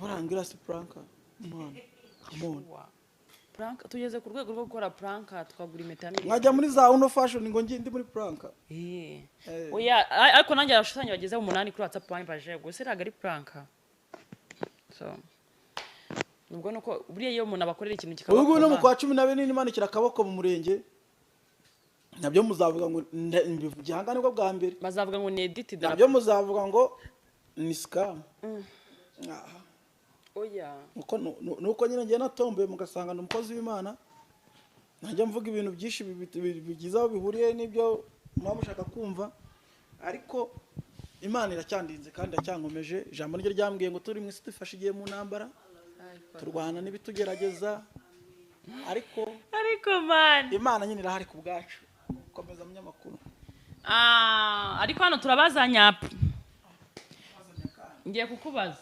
Barangira si prank, man, come on. Prank, tugeze ku rwego rwo gukora prank tukagura impeta ya miliyoni. Nkajya muri za uno fashion ngo ndi muri prank. Eh. Eh. Oya, ariko nanjye abashushanya bageze 8 kuri WhatsApp bambaje gusa ntabwo ari prank. So ubwo nuko buriya iyo umuntu abakorera ikintu kikaba Ubu ngubu no mu kwa 12 nimanikira akaboko mu murenge, nabyo muzavuga ngo mbivugiye aha ngaha nibwo bwa mbere. Bazavuga ngo ni edit idarapo. Nabyo muzavuga ngo ni scam. Aha. Oya. Nuko nyine ngiye natomboye mugasanga ni umukozi w'Imana, najya mvuga ibintu byinshi bigize aho bihuriye n'ibyo muba mushaka kumva, ariko Imana iracyandinze kandi iracyankomeje. Ijambo niryo ryambwiye ngo turi mu isi dufashe igihe mu ntambara, turwana n'ibitugerageza, ariko Ariko man, Imana nyine irahari ku bwacu. Komeza, munyamakuru. Ah, ariko hano turabazanya, ngiye kukubaza.